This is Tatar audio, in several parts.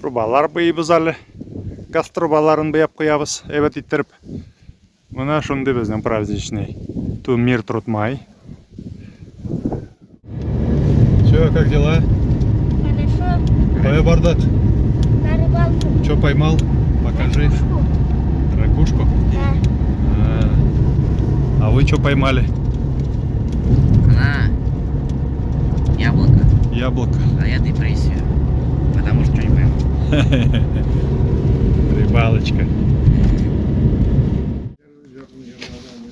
Трубалар быйбыз әле. Газ трубаларын быяп куябыз, әйбәт иттереп. Менә шундый безнең праздничный Тумир Трутмай. Че, как дела? Хорошо. Кая бардык? На рыбалку. Че поймал? Покажи. Ракушку. Ракушку? Да. А, а вы что поймали? Она яблоко. Яблоко. А я депрессию. Потому что что не пойму. Рыбалочка.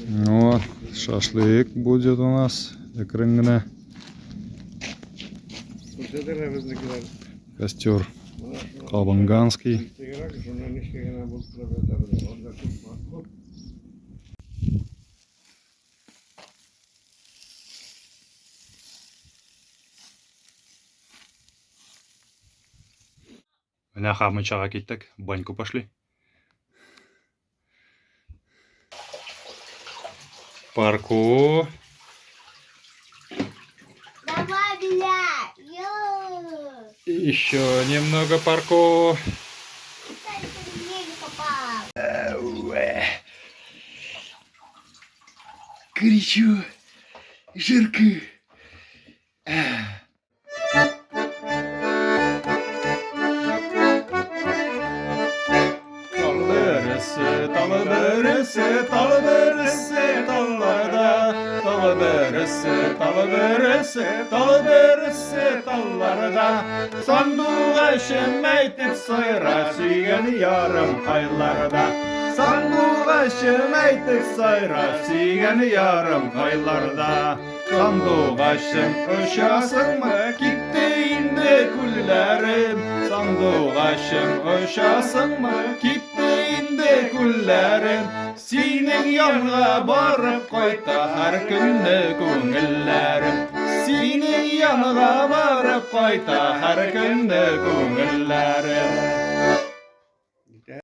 Ну, шашлык будет у нас. Әкрен генә. Костер кабынганский. Менә мунчага киттек, баньку пошли. Парку. Давай, бля. Ё. Еще немного парку. Мне не попал. Горячо. Жарко. Tal börüsü, tal börüsü, tal börüsü, tallarda. Tal börüsü, tal börüsü, tal börüsü, tallarda. Sandugaşım әйтеп сайра, сөйгән ярым кайларда. Сандугачым әйтеп сайра, сөйгән ярым кайларда. Сандугачым очасыңмы, кипте инде күлләрем. Сандугачым очасыңмы, кипте инде күлләрем. Синең янга барып кайта һәр көнне күңелләрем. Синең янга барып кайта һәр көнне күңелләрем.